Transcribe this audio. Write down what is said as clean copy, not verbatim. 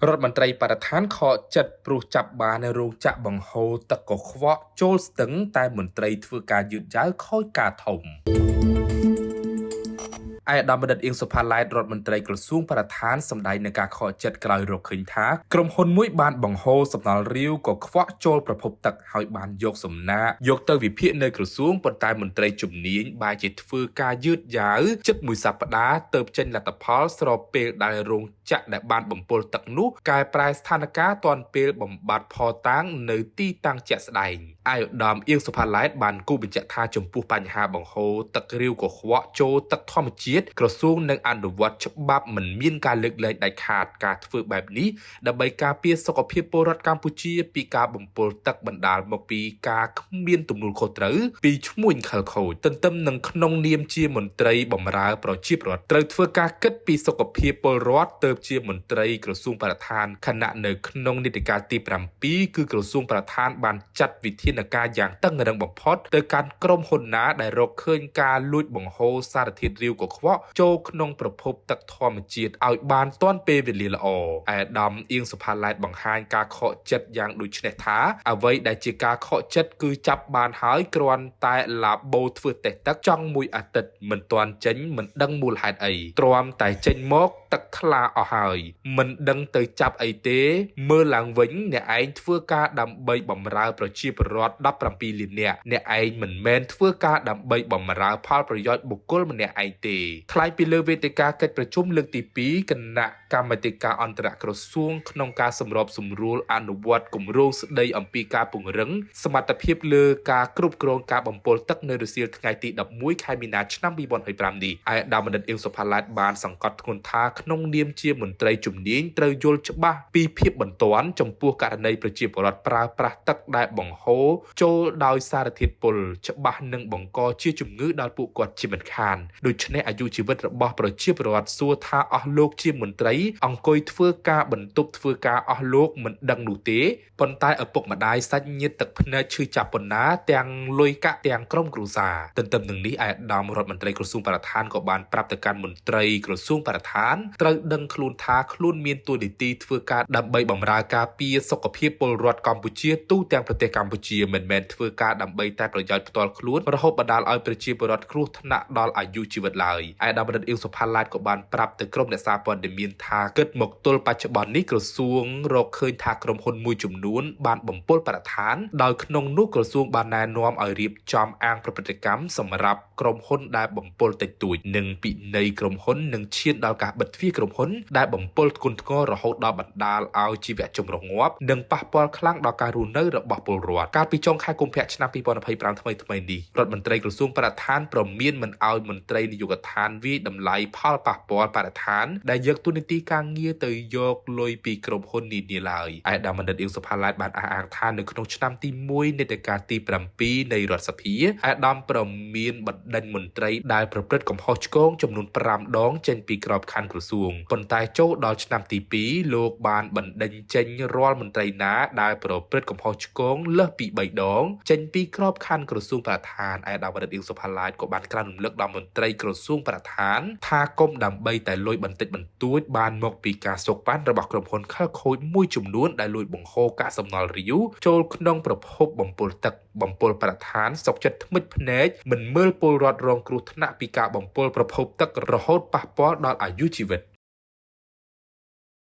រដ្ឋមន្ត្រីបរិស្ថានខកចិត្តព្រោះចាប់បានរោងចក្របង្ហូរទឹកកខ្វក់ចូលស្ទឹងតែមន្ត្រីធ្វើការយឺតយ៉ាវខូចការធំ ឯកឧត្តមបណ្ឌិតអៀងសុផាឡែតរដ្ឋមន្ត្រីក្រសួងបរិស្ថានសម្ដែងនឹងការខកចិត្តក្រោយរកឃើញថាក្រុមហ៊ុនមួយបានបង្ហូរសំណល់រាវកខ្វក់ចូលប្រភពទឹកហើយបានយកសំណាកយកទៅវិភាគនៅក្រសួងប៉ុន្តែមន្ត្រីជំនាញបែរជាធ្វើការយឺតយ៉ាវជិតមួយសប្តាហ៍ទើបចេញលទ្ធផលស្របពេលដែលរោងចក្រដែលបានបំពុលទឹកនោះកែប្រែស្ថានភាពទាន់ពេលបំបត្តិភស្តុតាងនៅទីតាំងជាក់ស្ដែងឯកឧត្តមអៀងសុផាឡែតបានគូបញ្ជាក់ថាចំពោះបញ្ហាបង្ហូរទឹករាវកខ្វក់ចូលទឹកធម្មជាតិក្រសួងនឹងអនុវត្តច្បាប់មិនមានការលើកលែងដាច់ខាតការធ្វើបែបនេះដើម្បីការពារសុខភាពពលរដ្ឋកម្ពុជាពីការបំពុលទឹកបណ្ដាលមកពីការគ្មានទំនួលខុសត្រូវពីឈ្មួញខិលខូចទន្ទឹមនឹងក្នុងនាមជាមន្ត្រីបម្រើប្រជាពលរដ្ឋត្រូវធ្វើការគិតពីសុខភាពពលរដ្ឋទើបជាមន្ត្រីក្រសួងបរិស្ថានខណៈនៅក្នុងនីតិកាលទី7គឺក្រសួងបរិស្ថានបានចាត់វិធានការយ៉ាងតឹងរឹងបំផុតទៅកាន់ក្រុមហ៊ុនណាដែលរកឃើញការលួចបង្ហូរសារធាតុរាវកខ្វក់ចូលក្នុងប្រភពទឹកធម្មជាតិឲ្យបានទាន់ពេលវេលាល្អឯកឧត្តមអៀងសុផាឡែតបង្ហាញការខកចិត្តយ៉ាងដូចនេះថាអ្វីដែលជាការខកចិត្តគឺចាប់បានហើយគ្រាន់តែឡាបូធ្វើតេស្តទឹកចង់មួយអាទិត្យមិនទាន់ចេញមិនដឹងមូលហេតុអីទ្រាំតែចេញមកទឹកថ្លាអស់ហើយមិនដឹងទៅចាប់អីទេមើលឡើងវិញអ្នកឯងធ្វើការដើម្បីបម្រើប្រជាពលរដ្ឋ17លាននាក់អ្នកឯងមិនមែនធ្វើការដើម្បីបម្រើផលប្រយោជន៍បុគ្គលម្នាក់ឯងទេថ្លែងពីលើវេទិកាកិច្ចប្រជុំលើកទី2គណៈកម្មាធិការអន្តរក្រសួងក្នុងការសម្របសម្រួលអនុវត្តគម្រោងស្តីអំពីការពង្រឹងសមត្ថភាពលើការគ្រប់គ្រងការបំពុលទឹកនៅរសៀលថ្ងៃទី11ខែមីនាឆ្នាំ2025នេះឯកឧត្តមបណ្ឌិតអៀងសុផាឡែតបានសង្កត់ធ្ងន់ថាក្នុងនាមជាមន្ត្រីជំនាញត្រូវយល់ច្បាស់ពីភាពបន្ទាន់ចំពោះករណីប្រជាពលរដ្ឋប្រើប្រាស់ទឹកដែលបង្ហូរចូលដោយសារធាតុពុលច្បាស់នឹងបង្កជាជំងឺដល់ពួកគាត់ជាមិនខានដូច្នេះអាយុជីវិតរបស់ប្រជាពលរដ្ឋសួរថាអស់លោកជាមន្ត្រីអង្គុយធ្វើការបន្ទប់ធ្វើការអស់លោកមិនដឹងនោះទេប៉ុន្តែឪពុកម្ដាយសាច់ញាតិទឹកភ្នែកឈឺចាប់ប៉ុណ្ណាទាំងលុយកាក់ទាំងក្រុមគ្រួសារទន្ទឹមនឹងនេះឯកឧត្តមរដ្ឋមន្ត្រីក្រសួងបរិស្ថានក៏បានប្រាប់ទៅកាន់មន្ត្រីក្រសួងបរិស្ថានត្រូវដឹងខ្លួនថាខ្លួនមានតួនាទីធ្វើការដើម្បីបម្រើការពារសុខភាពពលរដ្ឋកម្ពុជាទូទាំងប្រទេសកម្ពុជាមិនមែនធ្វើការដើម្បីតែប្រយោជន៍ផ្ទាល់ខ្លួនរហូតបណ្ដាលឲ្យប្រជាពលរដ្ឋគ្រោះថ្នាក់ដល់អាយុជីវិតឡើយឯកឧត្តមបណ្ឌិតអៀងសុផាឡែតក៏បានប្រាប់ទៅក្រុមអ្នកសារព័ត៌មានថាគិតមកទល់បច្ចុប្បន្ននេះក្រសួងរកឃើញថាក្រុមហ៊ុនមួយចំនួនបានបំពុលបរិស្ថានដោយក្នុងនោះក្រសួងបានណែនាំឲ្យរៀបចំអាងប្រព្រឹត្តិកម្មសម្រាប់ក្រុមហ៊ុនដែលបំពុលតិចតួចនិងពិន័យក្រុមហ៊ុននឹងឈានដល់ការបិទទ្វារក្រុមហ៊ុនដែលបំពុលធ្ងន់ធ្ងររហូតដល់បណ្ដាលឲ្យជីវៈចម្រុះងាប់និងប៉ះពាល់ខ្លាំងដល់ការរស់នៅរបស់ពលរដ្ឋកាលពីចុងខែកុម្ភៈឆ្នាំ2025ថ្មីៗនេះរដ្ឋមន្ត្រីក្រសួងបរិស្ថានព្រមានមិនឲ្យមន្ត្រីនាយកដ្ឋានវាយតម្លៃផលប៉ះពាល់បរិស្ថានដែលយកតួនាទីការងារទៅយកលុយពីក្រុមហ៊ុននានាឡើយឯកឧត្តមបណ្ឌិតអៀងសុផាឡែតបានអះអាងថានៅក្នុងឆ្នាំទី1នៃកាលទី7នៃរដ្ឋសភាឯកឧត្តមព្រមានបណ្ដេញមន្ត្រីដែលប្រព្រឹត្តកំហុសឆ្គងចំនួន5ដងចេញពីក្របខ័ណ្ឌក្រសួងប៉ុន្តែចូលដល់ឆ្នាំទី2លោកបានបណ្ដេញចេញរាល់មន្ត្រីណាដែលប្រព្រឹត្តកំហុសឆ្គងលើសពី3ដងចេញពីក្របខ័ណ្ឌក្រសួងបរិស្ថានឯកឧត្តមបណ្ឌិតអៀងសុផាឡែតក៏បានក្រើនរំលឹកដល់មន្ត្រីក្រសួងបរិស្ថានថាកុំដើម្បីតែលុយបន្តិចបន្តួចបានមកពីការសូកប៉ាន់របស់ក្រុមហ៊ុនខិលខូចមួយចំនួនដែលលួចបង្ហូរកាកសំណល់រាវចូលក្នុងប្រភពបំពុលទឹកបំពុលបរិស្ថានសុកចិត្តថ្មិចភ្នែកមិនមើលពលរដ្ឋរងគ្រោះថ្នាក់ពីការបំពុលប្រភពទឹករហូតប៉ះពាល់ដល់អាយុជីវិត។